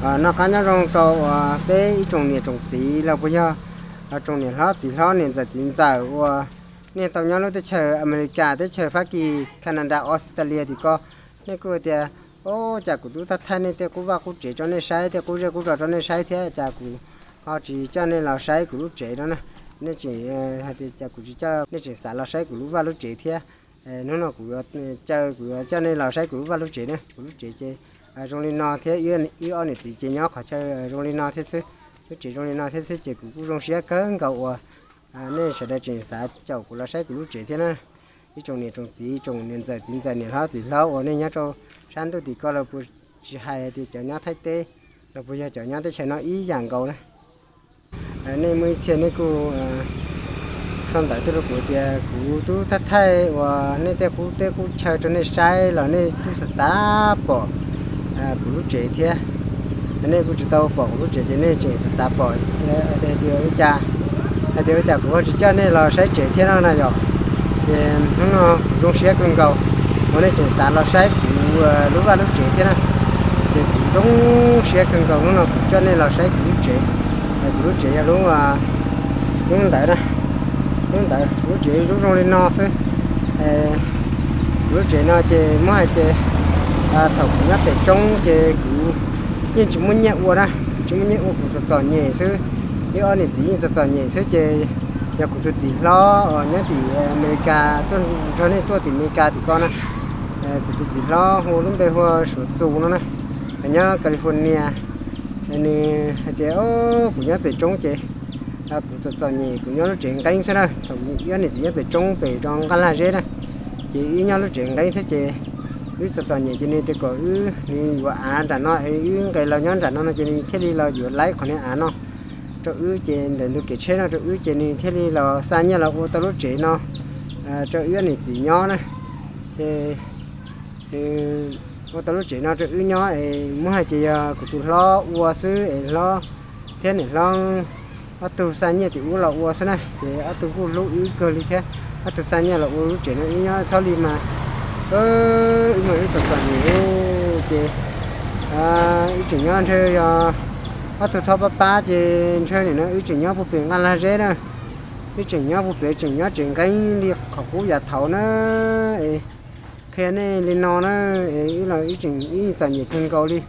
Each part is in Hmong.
Noj qab nyob zoo rau uas peb ib tsoom niam tsoom txiv los puas yog tsoom niam hlob txiv hlob niam ntxawm txiv ntxawm uas nej tau nyob lub teb chaws Amelikas, teb chaws Fab Kis, Canada, Australia tim ko. Nej kuj tias, o, cas kuv tub thaj thaij nej tej qub vaj qub tsev rau nej saib, tej qub zej qub zos rau nej saib thiab, cas kuv ho tsis coj nej los saib kuv lub tsev no na. Nej tseem hais tias cas kuv tsis coj, nej tseem xav los saib kuv lub vaj lub tsev thiab. Hnub no kuv yuav caw, kuv yuav coj nej los saib kuv lub vaj lub tsev na. Kuv lub tsev ces zoo li no thiab, wb ob niam txiv ces nyob qhov chaw zoo li no thiab xwb. Lub tsev zoo li no thiab xwb ces kuv kuj zoo siab kawg nkaus uas nej sawv daws tseem xav caum kuv los saib kuv lub tsev thiab na. Ib tsoom niam tsoom txiv, tsoom niam ntxawm txiv ntxawm niam hlob txiv hlob uas nej nyob rau sab ntuj tim ko los puas, tsis hais tias cov nyob Thaib teb los puas yog cov nyob teb chaws no ib yam nkaus na. Nej muaj ib txhia nej kuj sau ntawv tuaj rau kuv tias kuv tub thaj thaij uas nej tej qub teb qub chaw rau nej saib los nej tub xav xav pom kuv lub tsev thiab. Nej kuj tsis tau pom kuv lub tsev ces nej tseem xav xav pom, hais tias ua cas, hais tias ua cas kuv ho tsis coj nej los saib tsev thiab no na yom. Ces hnub no kuv zoo siab kawg nkaus uas nej tseem xav los saib kuv lub vaj lub tsev thiab na. Ces kuv zoo siab kawg nkaus hnub no kuv coj nej los saib kuv lub tsev. Kuv lub tsev yog lub, lub ntawd na, lub ntawd, kuv lub tsev lub zoo li no xwb. Kuv lub tsev no ces muab hais ces thaum kuv nyob pem roob ces kuv yeej tsis muaj nyiaj ua na, tsis muaj nyiaj ua, kuv txom txom nyem xwb. Wb ob niam txiv yeej txom txom nyem xwb ces yog kuv tus txiv hlob uas nyob tim Amelikas tuaj nrog nej tuaj tim Amelikas tim ko na, kuv tus txiv hlob hu lub npe hu ua Suav Txus no na, nyob California. Nws hais tias, o, kuv nyob pem roob ces kuv txom txom nyem, kuv nyob lub tsev nqeeb xwb na. Thaum wb ob niam txiv nyob pem roob pem rau nqaj lag zeb na, ces wb nyob lub tsev nqeeb xwb ces wb txom txom nyem ces nws tias kom wb, nws yuav av nram no es wb nqes los nyob nram no no ces nws thiaj li los yuav laib qhov niag av no rau wb ces ntawm ntug kev tsheb no rau wb ces nws thiaj li los xa nyiaj los ua tau lub tsev no rau wb ob niam txiv nyob na. Ces nws ua tau lub tsev no rau wb nyob es muab hais ces yog kuv tus hlob ua xwb es hlob thiab niam hlob ob tug xa nyiaj tim ub los ua xwb na, ces ob tug kuj hlub wb kawg li thiab, ob tug xa nyiaj los ua lub tsev no wb nyob txhob li mas, wb mas wb txom txom nyem ces wb tseem nyob ntshe yog ob tug txhob pab pab ces ntshe nim no wb tseem nyob puag pem nqaj lag zeb na, wb tseem nyob puag pem tseem nyob tsev nqeeb li qhov qub yav thaud na. Es qhia nej li no na, es wb los wb tseem ib txom nyem kawg nkaus li.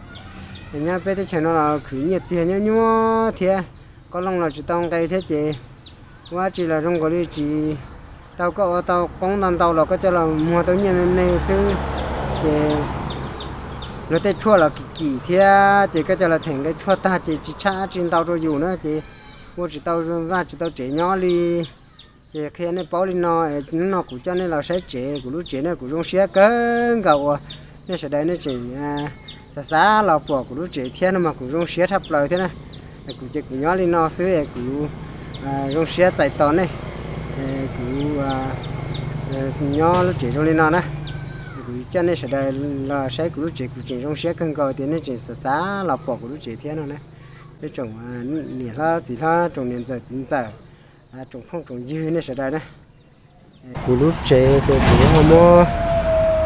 Es nyob peb teb chaws no los khwv nyiaj txiag nyuaj nyuaj thiab, qoob loo los tsis tau nqe thiab ces ua dab tsi los zoo nkaus li tsis tau, koj ua tau qoob ntau ntau los koj coj los muag tau nyiaj me me xwb, ces luag tej tshuaj los kim kim thiab ces koj coj los them nqe tshuaj tag ces tsis tshaj dab tsi ntau rau yus na ces ua tsis tau vaj tsis tau tsev nyob li. Ces qhia nej paub li no, hnub no kuv coj nej los saib tsev, kuv lub tsev na kuv zoo siab kawg nkaus uas nej sawv daws nej tseem xav xav los pom kuv lub tsev thiab no mas kuv zoo siab tshaj plaws thiab na. Kuv ces kuv nyob li no xwb es kuv zoo siab txais tos nej. Kuv nyob lub tsev zoo li no na, kuv coj nej sawv daws los saib kuv lub tsev kuv tseem zoo siab kawg nkaus tias nej tseem xav xav los pom kuv lub tsev thiab no na. Peb tsoom niam hlob txiv hlob, tsoom niam ntxawm txiv ntxawm, tsoom phooj tsoom ywg nej sawv daws na. Kuv lub tsev ces kuv ho muab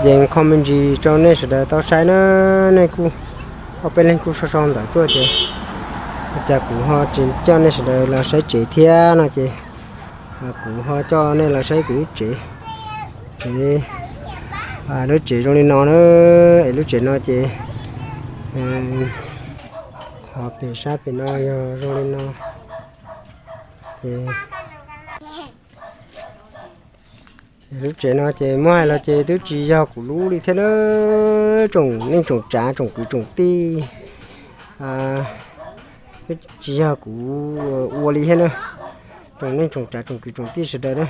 yees qho me ntsis rau nej sawv daws tau saib na. Nej kuj ob peb leeg kuj sau sau ntawv tuaj ces cas kuv ho tsis coj nej sawv daws los saib tsev thiab no ces kuv ho coj nej los saib kuv lub tsev. Tsev, lub tsev zoo li no na, es lub tsev no ces qhov pem sab pem no yog zoo li no. Ces lub tsev no ces muab hais los ces twb tsis yog kuv lub li thiab na, tsoom neej tsoom tsav tsoom kwv tsoom tij, twb tsis yog kuv ua li thiab na, tsoom neej tsoom tsav tsoom kwv tsoom tij sawv daws na.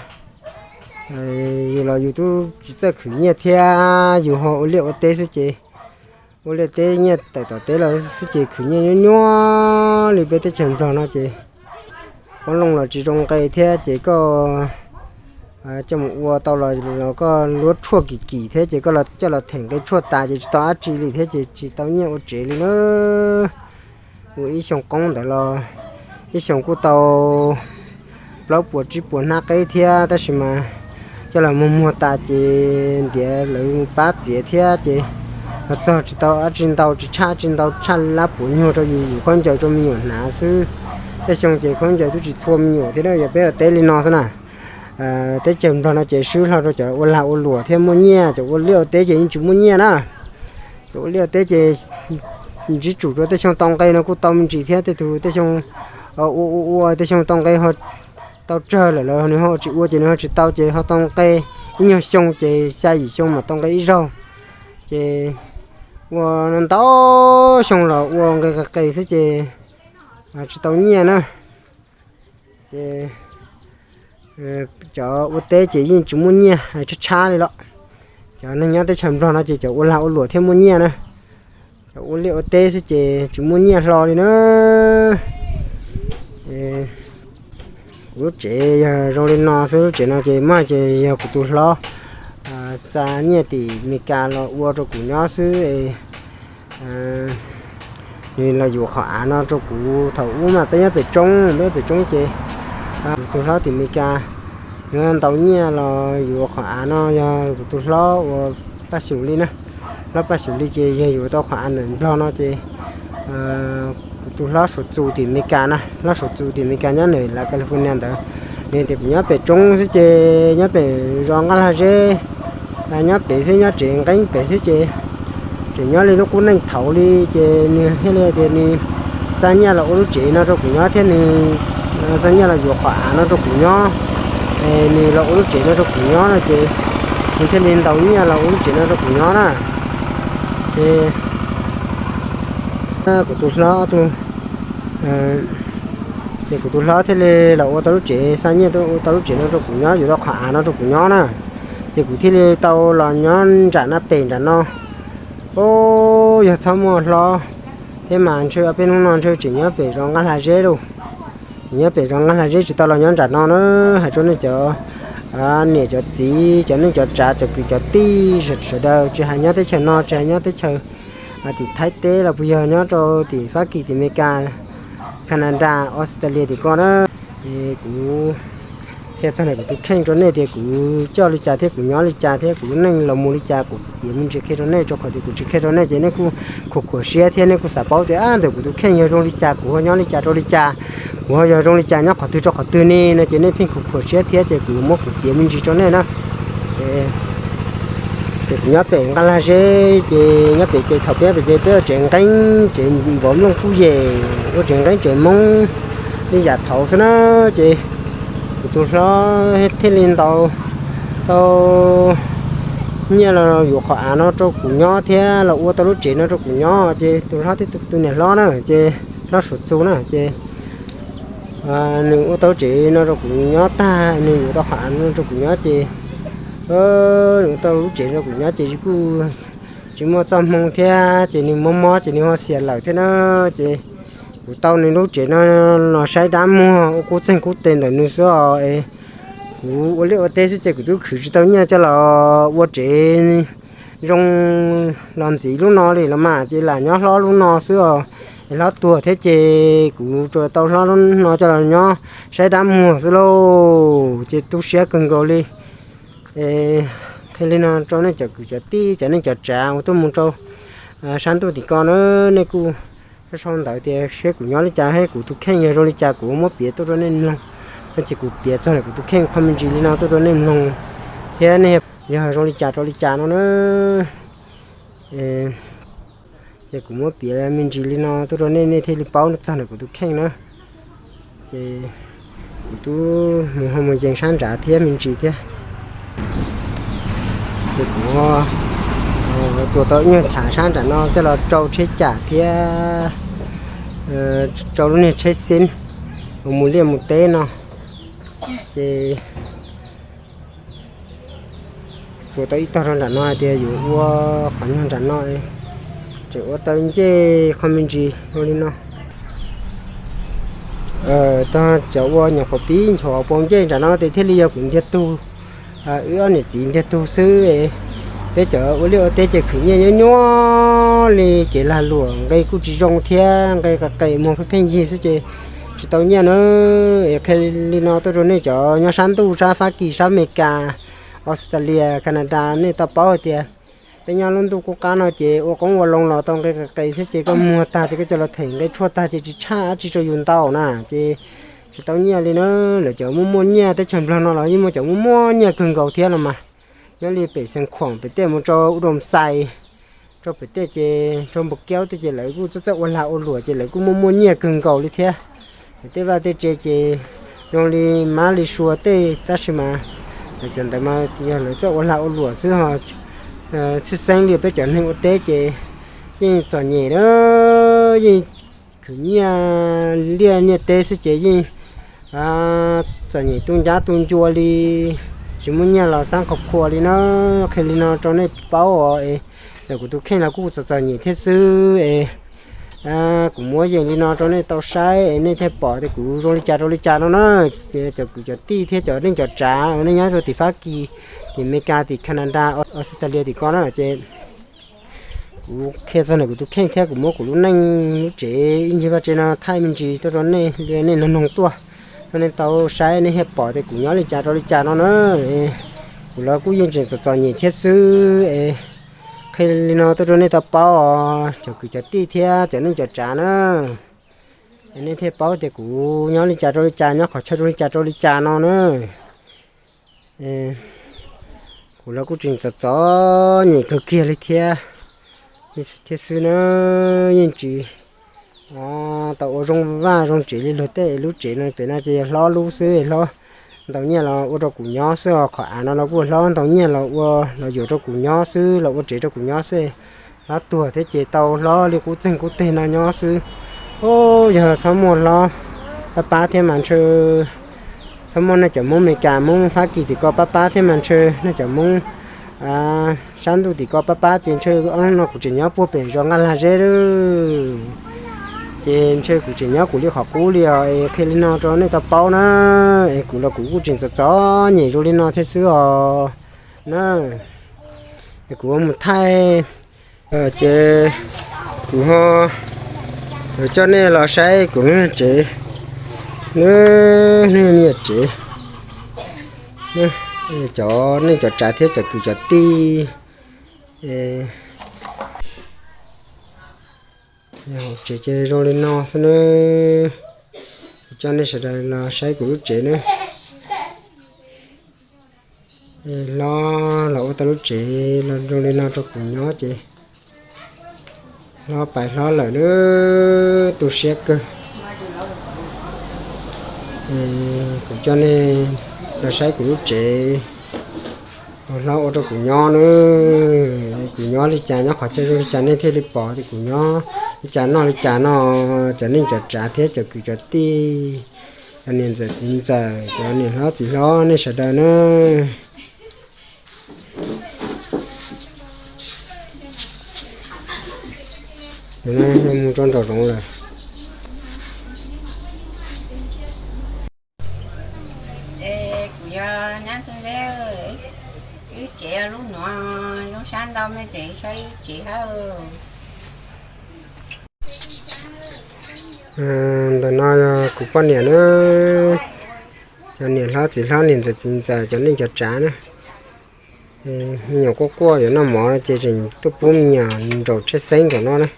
Yus los yus twb tsis txawj khwv nyiaj thiab, yus ho ua liaj ua teb xwb ces ua liaj teb nyiaj tawm tom teb los xwb ces khwv nyiaj nyuaj nyuaj li peb teb chaws Nplog no ces qoob loo los tsis zoo nqe thiab ces koj coj mus ua tau los los koj luab tshuaj kim kim thiab ces koj coj los them nqe tshuaj tas ces tsis tau dab tsi li thiab ces tsis tau nyiaj ua tsev li na. Ua ib xyoo qoob ntawd los ib xyoo kuj tau plaub puas tsib puas hnab qeb thiab tab sis mas coj los muag muag tas ces ntiav lawv mus pab txiav thiab ces Txog tsis tau dab tsi ntau, tsis tshaj tsis ntau, tshaj lab puav nyuag rau yus yus khaub ncaws rau me nyuam hnav xwb. Tej xyoo ces khaub ncaws twb tsis txhua me nyuam thiab, yog peb ua teb li no xwb na. Teb chaws Nplog no ces swb hlo rau cov ua lag ua luam thiab muaj nyiaj, cov ua liaj ua teb ces yeej tsis muaj nyiaj na. Cov ua liaj ua teb ces ntsib tsum rau tej xyoo tau nqe no kuj tau me ntsis thiab, tej tug tej xyoo ua ua ua tej xyoo tau nqe ho tau tsawg lawm los nws ho tsis ua ces nws ho tsis tau ces ho tau nqe ib nyuag xyoo ces xya yim xyoo mam tau nqe ib zaug. Ces ua ntau xyoo los ua nqe qe qe xwb ces tsis tau nyiaj na. Ces cov ua teb ces yeej tsis muaj nyiaj hais tshab tshab li los. Cov neeg nyob teb chaws Nplog no ces cov ua lag ua luam thiaj muaj nyiaj na. Cov ua liaj ua teb xwb ces tsis muaj nyiaj hlo li na. Kuv lub tsev yog zoo li no xwb, lub tsev no ces muaj ces yog kuv tus hlob xa nyiaj tim Meskas los ua rau kuv nyob xwb. Nws los yuav qhov av no rau kuv thaum ub mas peb nyob pem roob, peb pem roob ces kuv tus hlob tim Meskas nws ntaus nyiaj los yuav qhov av no, yog kuv tus hlob ua Paj Xyum Lis na. Hlob Paj Xyum Lis ces yog yuav tau qhov av ntawm Nplog no ces kuv tus hlob Suav Txus tim Meskas na, hlob Suav Txus tim Meskas nyob nws lawv California ntawd. Nws tias kuv nyob pem roob xwb ces nyob pem zos Nqaj Lag Zeb, nyob pem xwb, nyob tsev nqeeb pem xwb ces tseem nyob li lub qub neej thaud li ces nws thiaj li tias nws xa nyiaj los ua lub tsev no rau kuv nyob thiab nws xa nyiaj los yuav qhov av no rau kuv nyob. Nws los ua lub tsev no rau kuv nyob no ces nws thiaj li ntaus nyiaj los ua lub tsev no rau kuv nyob na. Ces kuv tus hlob, ces kuv tus hlob thiaj li los ua tau lub tsev, xa nyiaj ua tau lub tsev no rau kuv nyob, yuav tau qhov av no rau kuv nyob na. Ces kuv thiaj li tau los nyob nram no pem nram no. Yog txhob muaj hlob thiab mas ntshe peb hnub no ntshe tseem nyob pem zos Nqaj Lag Zeb lauj. Nyob pem zos Nqaj Lag Zeb tsis tau los nyob nram no na. Hais rau nej cov niam cov txiv, cov neej cov tsav, cov kwv cov tij sawv daws, tsis hais nyob teb chaws no, tsis hais nyob teb chaws tim Thaib teb los puas yog nyob rau tim Fab Kis, tim Amelikas, Canada, Australia tim ko na. Es kuv qhia txog ntawm kuv tus kheej rau nej tias kuv coj li cas thiab kuv nyob li cas thiab kuv lub neej los mus li cas, kuv piav me ntsis qhia rau nej, rau qhov tias kuv tsis qhia rau nej ces nej kuj khuam khuam siab thiab nej kuj xav paub tias ntawm kuv tus kheej yog zoo li cas, kuv ho nyob li cas rau li cas, kuv ho yog zoo li cas nyob qhov twg rau qhov twg ne no ces nej pheej khuam khuam siab thiab ces kuv muab kuv piav me ntsis rau nej na. Ces kuv nyob pem Nqaj Lag Zeb ces nyob pem ces thaum peb pem ces peb ua tsev nqeeb tsev vov nplooj kuj yem, ua tsev nqeeb tsev Hmoob li yam thaud xwb na. Ces kuv tus hlob thiaj li ntaus tau nyiaj los yuav qhov av no rau kuv nyob thiab los ua tau lub tsev no rau kuv nyob. Ces tus hlob thiab tus niam hlob na, ces hlob Suav Txus na, ces nws ua tau lub tsev no rau kuv nyob tag, nws yuav tau qhov av no rau kuv nyob ces nws ua tau lub tsev rau kuv nyob ces kuj tsis muaj txoj hmoo thiab ces nws mob mob ces nws ho xiam lawm thiab na. Ces kuv tau nws lub tsev no los saib dab muag ua qub txeeg qub tes ntawm nws xwb os. Kuv ua liaj ua teb xwb ces kuv twb khwv tsis tau nyiaj coj los ua tsev zoo los ntxiv lub no li los mas ces lam nyob hlob lub no xwb os. Es hlob tuag thiab ces kuv tsuas tau hlob lub no coj los nyob saib dab muag xwb lauj, ces tu siab kawg nkaus li. Thiaj li no rau nej cov kwv cov tij, cov neej cov tsav uas tuaj mus rau sab ntuj tim ko na, nej kuj sau ntawv tias seb kuv nyob li cas thiab kuv tus kheej yog zoo li cas kuv muab piav tuaj rau nej mloog. No ces kuv piav txog ntawm kuv tus kheej qhov me ntsis li no tuaj rau nej mloog thiab nej yog zoo li cas rau li cas no na. Ces kuv muab piav me ntsis li no tuaj rau nej, nej thiaj li paub txog ntawm kuv tus kheej na. Ces kuv twb mus ho mus yees sab nrad thiab me ntsis thiab. Ces kuv txuas tau ib nyuag chav sab nram no coj los rau tsheb cam thiab rau lub niag tsheb xib uas mus liaj mus teb no. Ces txuas tau ib tog rau nram no hais tias yuav ua qhov nyuag nram no, tseem ua tau ncej qhov me ntsis ua li no. Tog cov ua nyuam qhuav pib nchuav pau ncej nram no ces thiaj li yog kuv ntiag tug, wb ob niam txiv ntiag tug xwb. Peb cov ua liaj ua teb ces khwv nyiaj nyuaj nyuaj li, kev lag luam nqe kuj tsis zoo thiab, nqe qe qe muag pheej pheej yig xwb ces tsis tau nyiaj na. Es qhia li no tuaj rau nej cov nyob sab ntuj, sab Fab Kis, sab Amelikas, Australia, Canada, nej tau paub hais tias Peb nyob lub ntuj qub qab no ces ua qoob ua loo los tau nqe qis qis xwb ces koj muag tag ces koj coj los them nqe tshuaj tag ces tsis tshaj dab tsi rau yus ntau na ces tsis tau nyiaj li na. Lawv cov muaj muaj nyiaj teb chaws Nplog no los yeej muaj cov muaj muaj nyiaj kawg nkaus thiab los mas. Nyob li pem Xeev Khuam pem tej mus rau Ub Doo Xais, rau pem tej ces rau Npus Kiaub tej ces lawv kuj txawj txawj ua lag ua luam ces lawv kuj muaj muaj nyiaj kawg nkaus li thiab. Tej vaj tej tsev ces zoo li mab li sua tej tab sis mas lawv cov ntawd mas yog lawv txawj ua lag ua luam xwb ho tshwj xeeb li peb cov neeg ua teb ces yeej txom nyem na, yeej khwv nyiaj liaj nyiaj teb xwb ces yeej txom nyem tu ncab tu ncua li, tsis muaj nyiaj los xab qhov khua li na. Qhia li no rau nej paub os es, lawv kuv tus kheej los kuj txom txom nyem thiab xwb es kuv muab yees li no rau nej tau saib es nej thiaj pom tias kuv zoo li cas rau li cas no na. Cov kwv cov tij thiab cov neej cov tsav uas nej nyob rau tim Fab Kis, tim Amelikas, tim Canada, Australia tim ko na ces kuv qhia txog ntawm kuv tus kheej thiab kuv muab kuv lub neej lub tsev ib ncig vaj tsev no thaij me ntsis tuaj rau nej li nej noog noog tuaj, rau nej tau saib nej thiaj pom tias kuv nyob li cas rau li cas no na. Kuv los kuj yeej tseem txom txom nyem thiab xwb es qhia li no tuaj rau nej tau paub os cov kwv cov tij thiab cov neej cov tsav na. Es nej thiaj paub tias kuv nyob li cas rau li cas, nyob qhov chaw rau li cas rau li cas no na. Kuv los kuj tseem txom txom nyem kawg kiag li thiab, thiab xwb na. Yeej tsis tau ua zoo vaj zoo tsev li luag tej, lub tsev no pem no ces yog hlob lub xwb, hlob ntau nyiaj los ua rau kuv nyob xwb os. Qhov av no los kuj hlob ntau nyiaj los ua los yuav rau kuv nyob xwb, los ua tsev rau kuv nyob xwb. Hlob tuag thiab ces tau hlob li qub txeeg qub teg no nyob xwb. Yog txhob muaj hlob pab pab thiab mas ntshe, txhob muaj nej cov Hmoob Amelikas, Hmoob Fab Kis tim ko pab pab thiab mas ntshe nej cov Hmoob sab ntuj tim ko pab pab ces ntshe ob hnub no kuv tseem nyob puag pem zos Nqaj Lag Zeb lawm. Ces ntshe kuv tseem nyob kuv li qhov qub li os. Es qhia li no rau nej tau paub na, es kuv los kuv kuj tseem txom txom nyem zoo li no thiab xwb os na. Es kuv ua mus thaij ces kuv ho coj nej los saib kuv lub tsev, lub niag tsev, cov neej cov tsav thiab cov kwv cov tij. Hauv tsev ces zoo li no xwb na. Kuv coj nej sawv daws los saib kuv lub tsev na. Hlob los ua tau lub tsev zoo li no rau kuv nyob ces hlob pais hlob lawm na, tu siab kawg. Kuv coj nej los saib kuv lub tsev uas hlob ua rau kuv nyob na. Kuv nyob li cas, nyob qhov chaw zoo li cas nej thiaj li pom tias kuv nyob li cas noj li cas no. Cov neej cov tsav thiab cov kwv cov tij, cov niam ntxawm txiv ntxawm, cov niam hlob txiv hlob nej sawv daws na. Mus rau nraum zoov lawm. Kuv yog Nyab Xeeb Nteb, wb tsev lub nuav, lub sab ntau me tsev, saib ib tsev hab. Ntawm no yog kuv poj niam na, cov niam hlob txiv hlob, niam ntxawm txiv ntxawm, cov neej cov tsav na. Me nyuam quaj quaj yuav noj mov no ces tseem tuaj pub me nyuam nraum tsheb xeeb nraum no na.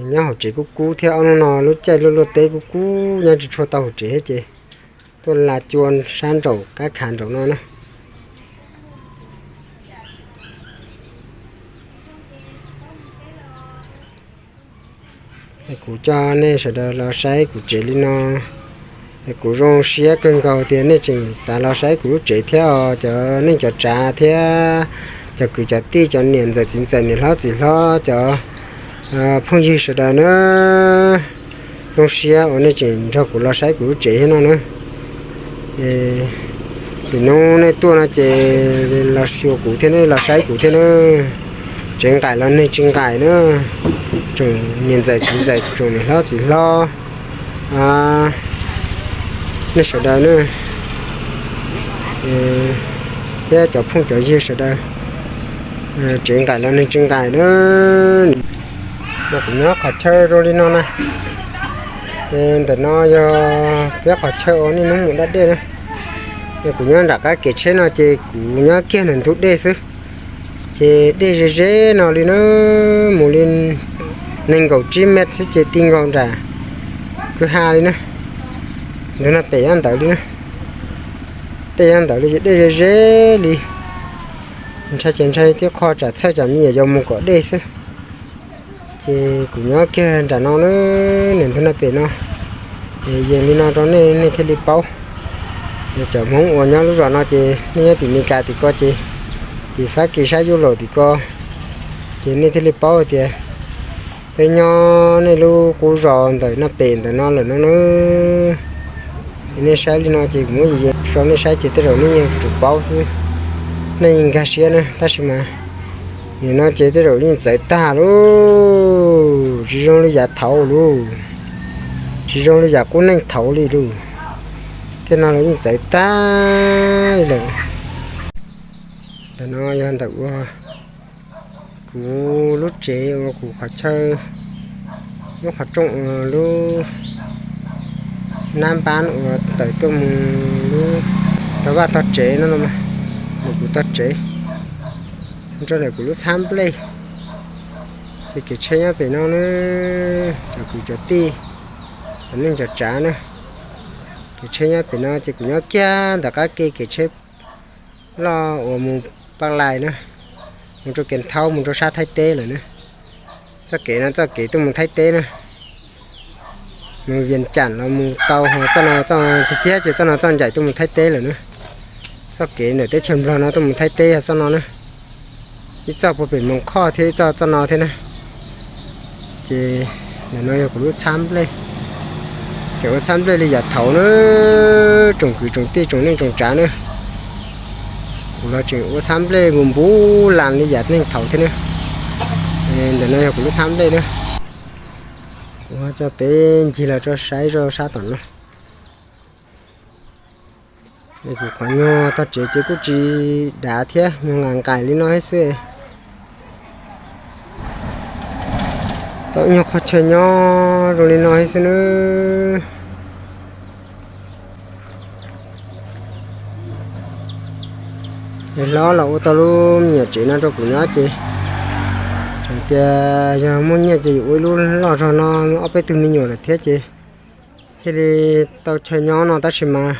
Nyob hauv tsev kub kub thiab, ob hnub no lub caij luaj luaj teb kub kub nyob tsis tshua tau hauv tsev thiab ces tuaj la cua sab nraum qab khav nraum no na. Kuv coj nej sawv daws los saib kuv tsev li no, kuv zoo siab kawg nkaus tias nej tseem xav los saib kuv lub tsev thiab os, cov neej cov tsav thiab cov kwv cov tij, cov niam ntxawm txiv ntxawm, niam hlob txiv hlob, cov phooj ywg sawv daws na. Zoo siab uas nej tseem nrog kuv los saib kuv lub tsev thiab no na. Nim no nej tuaj no ces los xyuas kuv thiab, nej los saib kuv thiab na. Tsev nqaim los neeg tsis nqaim na, tsoom niam ntxawm txiv ntxawm, tsoom niam hlob txiv hlob, nej sawv daws na, thiab cov phooj cov ywg sawv daws. Tsev nqaim los neeg tsis nqaim na. Mas kuv nyob qhov chaw zoo li no na. Ces ntawm no yog peb qhov chaw uas niaj hnub mus da dej na. Kuv nyob nram qab kev tsheb no ces kuv nyob kiag nram ntug dej xwb, ces dej ze ze no li na, mus li nees nkaum tsib mev xwb ces ti nkaus nram kwj ha li na. Ntug no pem nyob ntawd li na, dej nyob ntawd li ces dej ze ze li. Ntshai ces ntshai tib qho tsam txhawj tsam me nyuam yaus mus kom dej xwb. Ces kuv nyob kiag nram no na, nram ntug no pem no, yees li no rau nej, nej thiaj li paub. Cov Hmoob uas nyob lub zos no ces nej nyob tim Meskas tim ko ces, tim Fab Kis sab Yus Laus tim ko, ces nej thiaj li paub hais tias peb nyob nej lub qub zos ntawm no pem ntawm no lawm no na. Nej saib li no ces kuv muab yees yees rau nej saib ces tej zaum nej yeej tsuas paub xwb, nej yeej nkag siab na. Tab sis mas nim no ces tej zaum yeej txawv tag lauj, tsis zoo li yav thaud lauj, tsis zoo li yav qub neej thaud li lauj. Tej no los yeej txawv tag li lawm. Ntawm no yog ntawm ua kuv lub tsev uas kuv qhov chaw, lub qhov rooj uas lub nab npab uas tawm tuaj mus lub tog vaj tog tsev no los mas, ntawm kuv tog tsev, rau ntawm kuv lub txhab nplej. Ces kev tsheb nyob pem no na, cov kwv cov tij, cov neej cov tsav na. Kev tsheb nyob pem no ces kuv nyob kiag ntawm qab ke kev tsheb loj uas mus Paj Lais na, mus rau Kev Thaub mus rau sab Thaib teb lawm na. Txoj kev no txoj kev tuaj mus Thaib teb na, mus Vias Cam los mus tau ho txoj no, txoj tiag tiag ces txoj no txoj ncaim tuaj mus Thaib teb lawm na. Txoj kev ntawm teb chaws Nplog no tuaj mus Thaib teb yog txoj no na. Ib txoj puag pem Moos Khoj thiab ib txoj txoj no thiab na. Ces ntawm no yog kuv lub txhab nplej, tseem ua txhab nplej li yav thaud na, tsoom kwv tsoom tij tsoom neej tsoom tsav na. Kuv los tseem ua txhab nplej npus npus las li yav neej thaud thiab na. Ntawm no yog kuv lub txhab nplej na. Kuv ho coj peb ncig los tso saib rau sab tom no. Kuv qhov nyuag tog tsev ces kuj tsis dav thiab, nyuag nqaim nqaim li no thiab xwb. Tau ib nyuag qhov chaw nyob zoo li no thiab xwb nawb. Es hlob los ua tau lub me nyuam tsev no rau kuv nyob ces, tseem tias yog muaj nyiaj ces yuav ua ib lub loj zog no ob peb tug me nyuam lawm thiab ces thiaj li tau chaw nyob no tab sis mas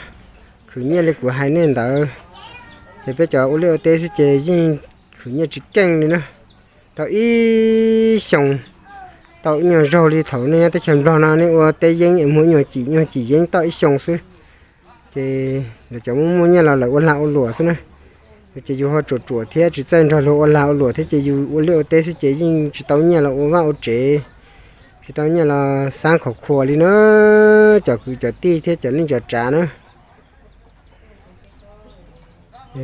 khwv nyiaj li kuv hais nej ntawd, ces peb cov ua liaj ua teb xwb ces yeej khwv nyiaj tsis keej li na. Tau ib xyoos, tau ib nyuag zaug li thaum nej nyob teb chaws Nplog no nej ua teb yeeb es muag ib nyuag cim nyuag cim yeeb tau ib xyoos xwb. Ces lawv cov muaj muaj nyiaj los lawv ua lag ua luam xwb na. Ces yus ho ruam ruam thiab tsis txawj nrog luag ua lag ua luam thiab ces yus ua liaj ua teb xwb ces yeej tsis tau nyiaj los ua vaj ua tsev, tsis tau nyiaj los xab khov khuas li na, cov kwv cov tij thiab cov neej cov tsav na.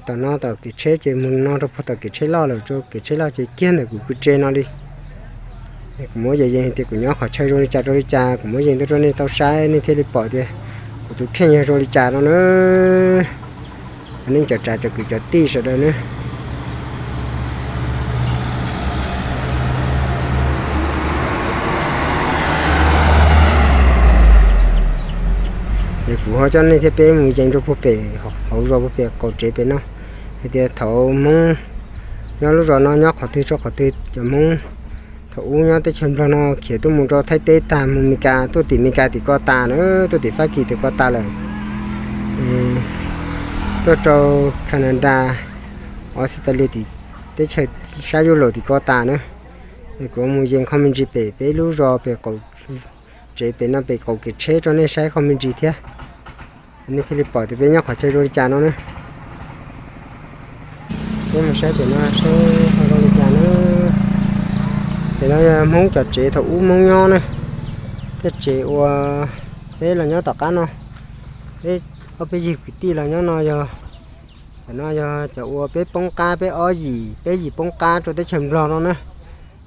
Tom no tom kev tsheb ces mus no rau puag tom kev tsheb loj lawm, rau kev tsheb loj ces kiag ntawm kuv pw tsev no li. Kuv muab yees yees tias kuv nyob qhov chaw zoo li cas rau li cas, kuv muab yees tuaj rau nej tau saib nej thiaj li pom tias kuv tus kheej yog zoo li cas no na. Cov neej cov tsav cov kwv cov tij sawv daws na. Es kuv ho coj nej thiab peb mus yees rau puag pem hauv zos puag pem qaum tsev pem no, hais tias thaum Hmoob nyob lub zos no nyob qhov twg rau qhov twg, cov Hmoob thaum ub nyob teb chaws Nplog no khiav tuaj mus rau Thaib teb tag, mus Meskas, tuaj tim Meskas tim ko tas na, tuaj tim Fab Kis tim ko tas lawm, tuaj rau Kanadas, Australia tim teb chaws sab Yus Laus tim ko tas na. Es kuv mus yees kho me ntsis pem peb lub zos pem qaum tsev pem no pem qaum kev tsheb rau nej saib kho me ntsis thiab, nej thiaj li pom tias peb nyob qhov chaw zoo li cas no na. Peb mus saib pem no saib ho zoo li cas na. Pem no yog Hmoob cov tsev thaum ub Hmoob nyob na. Tej tsev uas peb los nyob tom qab no, peb ob peb yig kwv tij los nyob no yog, cov no yog cov uas peb poob qab, peb ob yim peb yim poob qab rau teb chaws Nplog no na.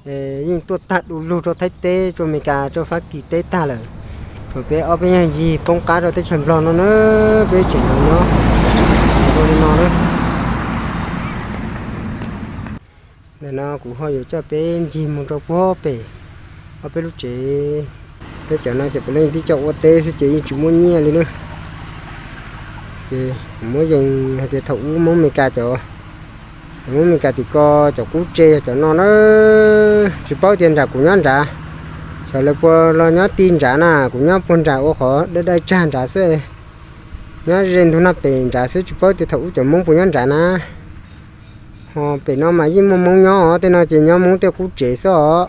Yeej tuaj tag du lug rau Thaib teb, rau Meskas, rau Fab Kis teb tag lawm. Thaum peb ob peb nyuag yig poob qab rau teb chaws Nplog no na, peb tseem los nyob zoo li no na. Ntawm no kuv ho yuav coj peb ncig mus rau puag pem ob peb lub tsev. Peb cov no ces puav leej tib co ua teb xwb ces yeej tsis muaj nyiaj li na. Kuv muab yees hais tias thaum ub Hmoob Mes Kas cov, Hmoob Mes Kas tim ko cov qub tsev yog cov no na. Tsis paub tias nram kuv nyob nrad, xyov lawv puas los nyob ti nrad na. Kuv nyob puag nram ua qhov dawb dawb tsag nrad xwb, nyob ze ntug Naj Pem nrad xwb, tsis paub tias thaum ub cov Hmoob puas nyob nrad na. Ho pem no mas yeej muaj Hmoob nyob os, tej no ces nyob Hmoob tej qub tsev xwb os.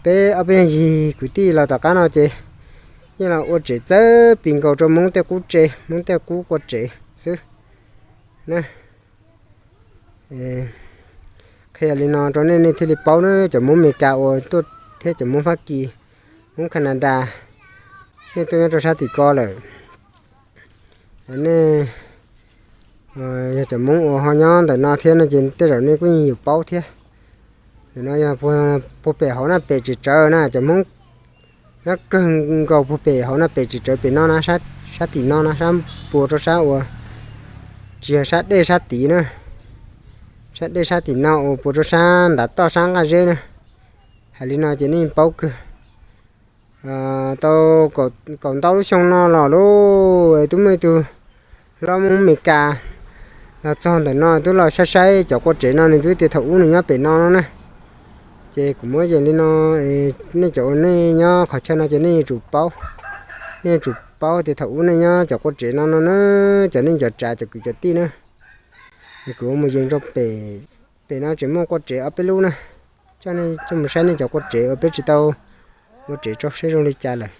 Peb ob peb yig kwv tij los tom qab no ces yeej los ua tsev txawb pis nkaus rau Hmoob tej qub tsev, Hmoob tej qub qua tsev xwb na. Qhia li no rau nej, nej thiaj li paub na, cov Hmoob Mes Kas uas tuaj thiab cov Hmoob Fab Kis, Hmoob Kha Na Das, nej tuaj nyob rau sab tim ko lawm, nej yog cov Hmoob uas ho nyob ntawm no thiab no ces tej zaum nej kuj yeej yuav paub thiab. Ntawm no yog puag pem hauv Naj Pem tsev tsawv na, cov Hmoob nyob kawg nkaus puag pem hauv Naj Pem tsev tsawv pem no na, sab tim no na, sab puas rau sab uas tsis yog sab dej sab tid na, sab dej sab tim no uas puas rau sab ntav toj sab nqaj zeb na. Hais li no ces nej paub kawg. Tau kaum ntau lub xyoo no los lauj, es twb muaj ib tug hlob Hmoob Mes Kas los txog ntawm no twb los saib saib cov qua tsev no, nws twb tias thaum ub nws nyob pem no no na. Ces kuv muab yees li no, nej cov uas nej nyob qhov chaw no ces nej yuav tsum paub, nej yuav tsum paub tias thaum ub nej nyob cov qua tsev no no na, cov neej cov tsav cov kwv cov tij na. Kuv mus yees rau pem, pem no tseem muaj qua tsev ob peb lub na, coj nej coj mus saib nej cov qua tsev uas peb tsis tau ua tsev rau seb zoo li cas lawm.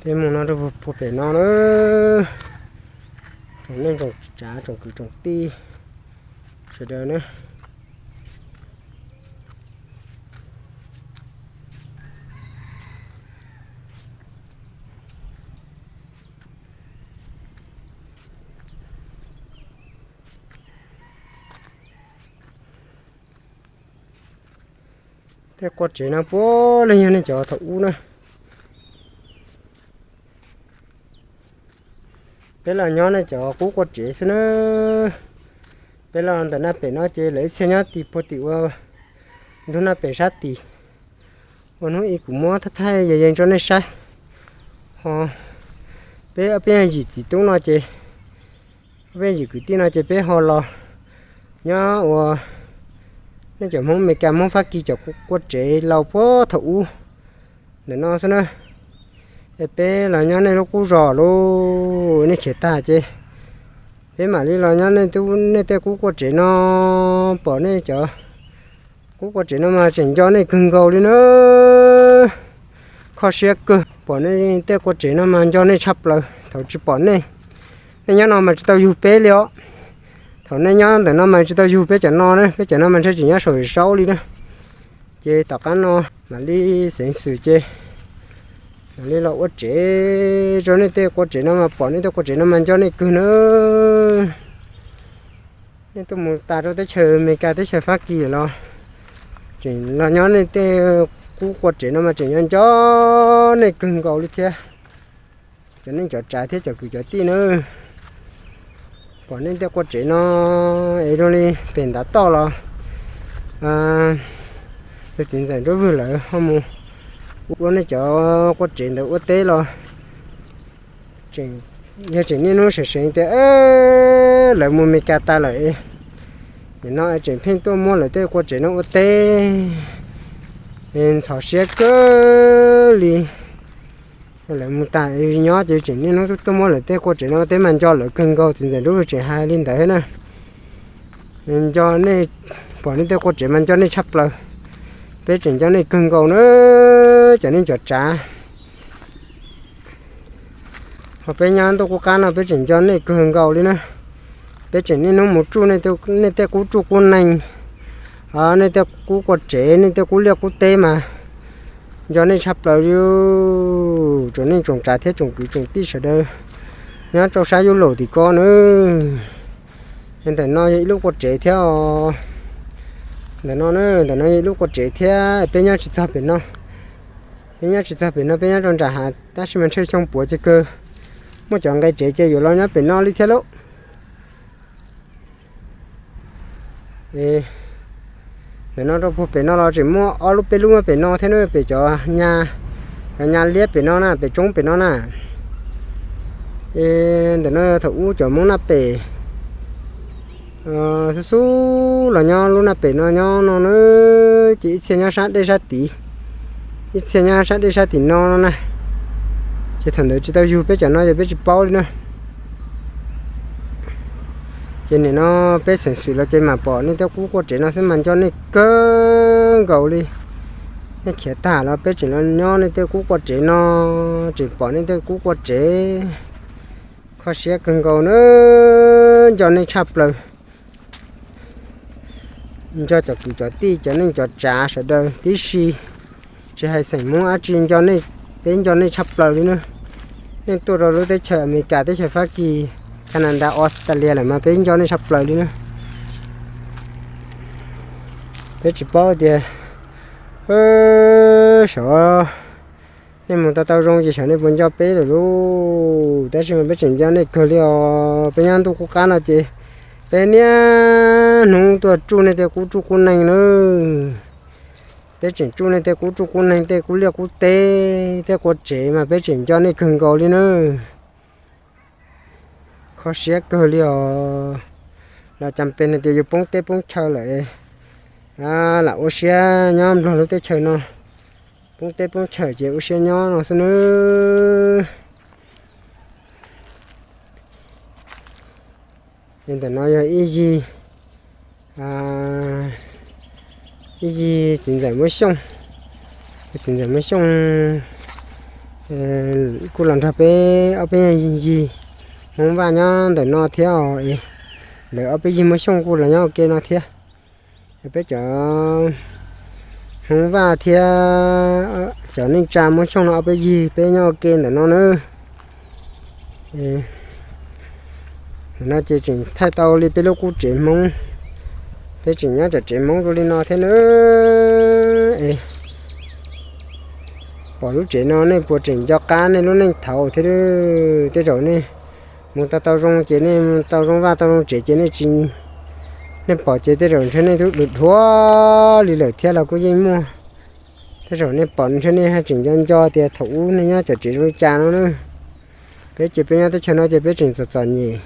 Peb mus no rau puag pem no na, tsoom neej tsoom tsav tsoom kwv tsoom tij sawv daws na. Tej qua tsev no puav leej yog nej cov thaum ub na. Peb los nyob nej cov qub qua tsev xwb na. Peb los ntawm Naj Pem no ces lawv ib txhia nyob tim puag tim ua ntug Naj Pem sab tid. Ua hnub ib kuv muab thaij thaij yees yees rau nej saib. Ho peb ob peb yim txiv tub no ces, ob peb yim kwv tij no ces peb ho los nyob ua nej cov Hmoob Mes Kas Hmoob Fab Kis cov qua tsev laus puag thaum ub ntawm no xwb na. Es peb los nyob nej lub qub zos lauj, nej khiav tag ces peb mam li los nyob nej tej qub qua tsev no, pom nej cov qub qua tsev no mas tseem nco nej kawg nkaus li na. Kho siab kawg, pom nej tej qua tsev no mas nco nej tshaj plaws thaum tsis pom nej. Nej nyob no mas tsis tau yug peb li os. Thaum nej nyob ntawm no mas tsis tau yug peb cov no na, peb cov no mas ntshe tseem nyob saum saub li na. Ces tom qab no mam li xeev xwm ces mam li los ua tsev rau nej tej qua tsev no mas pom nej tej qua tsev no mas nco nej kawg na. Nej tuaj mus tas rau teb chaws Amelikas teb chaws Fab Kis los tseem los nyob nej tej qub qua tsev no mas tseem nco nco nej kawg nkaus li thiab. Cov neej cov tsav thiab cov kwv cov tij na, pom nej tej qua tsev no es zoo li pem ntav toj los tus txiv ntxawm Nruab Vwg lawv ho mus ua nej cov qua tsev ntawd ua teb los yog tseem niaj hnub seev seev tias lawv mus Amelikas tas lawm, nim no tseem pheej tuaj muab lawv tej qua tsev no ua teb, ntxhov siab kawg li. Lawv mus tas nyob ces tseem niaj hnub tuaj muab lawv tej qua tsev no ua teb mas nco lawv kawg nkaus, txiv ntxawm Nruab Vwg tseem hais li ntawd na. Nco nej, pom nej tej qua tsev mas nco nej tshaj plaws. Peb tseem nco nej kawg nkaus na, cov neej cov tsav. Ho peb nyob ntuj qub qab no peb tseem nco nej kawg nkaus li na. Peb tseem niaj hnub mus tsuj nej tej qub tsuj qub neeg, nej tej qub qua tsev, nej tej qub liaj qub teb mas nco nej tshaj plaws li. Tsoom neej tsoom tsav thiab tsoom kwv tsoom tij sawv daws nyob rau sab Yub Laus tim ko na. Ntawm no yog ib lub qua tsev thiab os. Ntawm no, ntawm no yog ib lub qua tsev thiab, peb nyob tsis txog pem no. Peb nyob tsis txog pem no, peb nyob rau nram hav tab sis mas ntshe xyoo puav ces kawg muaj cov nqe tsev ces yuav los nyob pem no li thiab lauj. Ntawm no rau puag pem no los tseem muaj ob lub peb lub nyob pem no thiab na, pem cov nyab liab pem no na, pem roob pem no na. Es ntawm no thaum ub cov Hmoob Naj Pem xub xub los nyob lub Naj Pem no nyob no na, ces ib txhia nyob sab dej sab tid, ib txhia nyob sab dej sab tim no no na. Ces thaum ntawd tsis tau yug peb cov no ces peb tsis paub li na. Ces nim no peb xeem xwm los ces mam pom nej tej qub quaj tsev no xwb mas nco nej kawg nkaus li. Nej khiav tag los peb tseem los nyob nej tej qub quaj tsev no, tseem pom nej tej qub quaj tsev. Kho siab kawg nkaus na, nco nej tshaj plaws. Nco cov kwv cov tij cov neej cov tsav sawv daws tib si, tsis hais xeem Hmoob dab tsi, nco nej, peb nco nej tshaj plaws li na. Nej tuaj rau lub teb chaws Amelikas, teb chaws Fab Kis, Canada, Australia lawm mas peb nco nej tshaj plaws li na. Peb tsis paub tias sav nej mus tau tau zoo ces sav nej puas nco peb lawm lauj. Tab sis mas peb tseem nco nej kawg li os. Peb nyob ntuj qub qab no ces peb niaj hnub tuaj tsuj nej tej qub tsuj qub neeg na. Peb tseem tsuj nej tej qub tsuj qub neeg, tej qub liaj qub teb, tej quaj tsev mas peb tseem nco nej kawg nkaus li na. Kho siab kawg li os. Los cas pes hais tias yus poob teb poob chaw lawm, lam ua siab nyob Nplog lub teb chaws no. Poob teb poob chaw ces ua siab nyob no xwb nawb. Ntawm no yog ib yig, ib yig txiv ntxawm Muab Xyooj. Txiv ntxawm Muab Xyooj kuj los nrog peb ob peb yig Hmoob Vaj nyob ntawm no thiab os. Lawv ob peb yig Muab Xyooj kuj los nyob ua ke no thiab. Peb cov Hmoob Vaj thiab cov neej tsa Muab Xyooj no ob peb yig peb nyob ua ke ntawm no nawb. Ntawm no ces tseem thaij tau li peb lub qub tsev Hmoob, peb tseem nyob cov tsev Hmoob rau li no thiab nawb. Es pom lub tsev no nej puas tseem nco qab nej lub neej thaud thiab? Tej zaum nej mus tau tau zoo ces nej tau zoo vaj tau zoo tsev ces nej tsis, nej pom ces tej zaum ntshe nej twb dhuav dhuav li lawm thiab los kuj yeej muaj. Tej zaum nej pom ntshe nej haj tseem nco nco tias thaum ub nej nyob cov tsev zoo li cas no na. Peb ces peb nyob teb chaws no ces peb tseem txom txom nyem,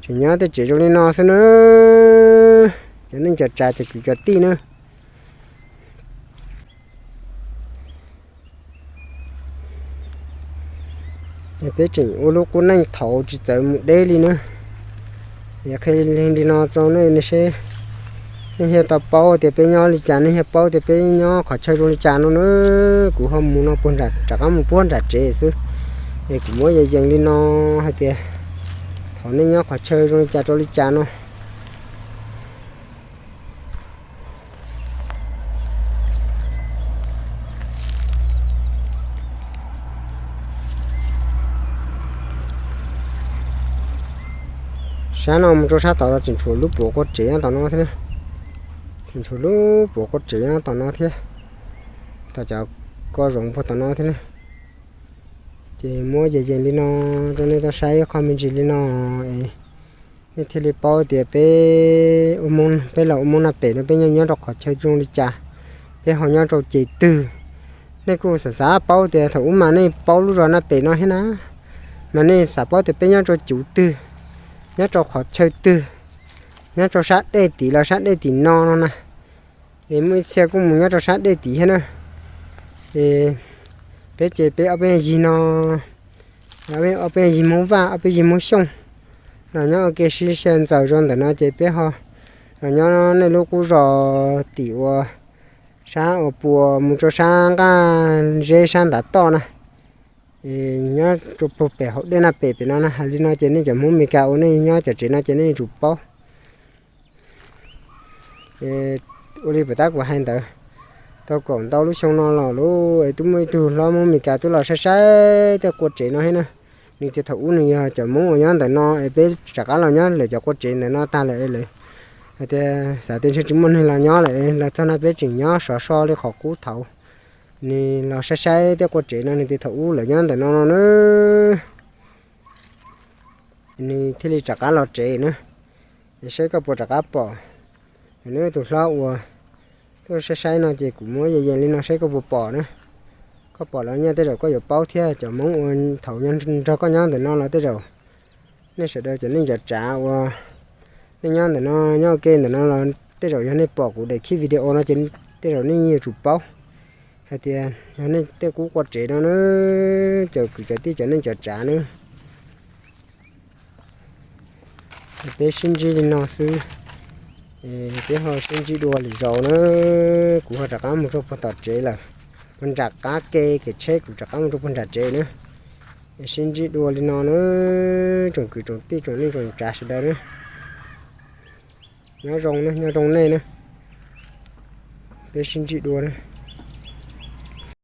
tseem nyob tej tsev zoo li no xwb na. Cov neej cov tsav cov kwv cov tij na, peb tseem ua lub qub neej thaud tsis txawv mus deb li na. Yog qhia li no rau nej seb nej thiaj tau paub tias peb nyob li cas, nej thiaj paub tias peb nyob qhov chaw zoo li cas no na. Kuv ho mus no puag nram, rov qab mus puag nram tsev xwb, es kuv muab yees yees li no hais tias thaum nej nyob qhov chaw zoo li cas rau li cas no. Sab no mus rau sab tod los tseem tshuav lub puav quaj tsev nyob tom no thiab na. Tseem tshuav lub puav quaj tsev nyob tom no thiab, tom cov ko zoov puag tom no thiab na. Ces muab yees yees li no rau nej tau saib ib qho me ntsis li no es nej thiaj li paub tias peb, peb los ua Hmoob Naj Pem no peb nyob nyob rau qhov chaw zoo li cas, peb ho nyob rau ces twg. Nej kuj xav xav paub tias thaum ub mas nej paub lub zos Naj Pem no thiab na, mas nej xav paub tias peb nyob rau cuv twg, nyob rau qhov chaw twg, nyob rau sab dej tid los sab dej tim no no na. Es muaj ib txhia kuj mus nyob rau sab dej tid thiab na. Es peb ces peb ob peb yig no, ob peb yig Hmoob Vaj ob peb yig Hmoob Xyooj los nyob ua ke sib xyaw ntxaws rau ntawm no ces peb ho los nyob nej lub qub zos tim uas sab uas puas mus rau sab nqaj zeb sab ntav toj na. Es nyob rau puag pem hauv dej Naj Pem pem no na. Hais li no ces nej cov Hmoob Meskas uas nej nyob cov tsev no ces nej yuav tsum paub. Ua li puas tab kuv hais ntawd, tau kaum ntau lub xyoo no los lauj, es twb muaj ib tug hlob Hmoob Meskas twb los saib saib tej quaj tsev no thiab na. Nws tias thaum ub nws yog cov Hmoob uas nyob ntawm no es peb rov qab los nyob lawm cov quaj tsev ntawm no tag lawm es lawv hais tias xav tias ntshe tsis muaj neeg los nyob lawm, los txog no peb tseem nyob sov so li qhov qub thaud. Nws los saib saib tej quaj tsev no nws tias thaum ub lawv nyob ntawm no no na. Nws thiaj li rov qab los tsev na. Es saib koj puas rov qab pom. Nws tus hlob uas tuaj saib saib no ces kuv muab yees yees li no saib koj puas pom na. Koj pom los nyaj tej zaum koj yuav paub thiab, cov Hmoob uas thaum nrog koj nyob ntawm no los tej zaum Nej sawv daws cov neej cov tsav uas nej nyob ntawm no, nyob ua ke ntawm no los tej zaum yog nej pom kuv daim khib video no ces tej zaum nej yuav tsum paub hais tias yog nej tej qub qua tsev no na, cov kwv cov tij cov neej cov tsav na, peb sib ntsib li no xwb, peb ho sib ntsib dua lwm zaus na. Kuv ho rov qab mus rau puag tom tsev lawm, puag nram qab ke kev tsheb kuv rov qab mus rau puag nram tsev na. Sib ntsib dua li no na, tsoom kwv tsoom tij tsoom neej tsoom tsav sawv daws na. Nyob zoo na, nyob zoo nej na. Peb sib ntsib dua.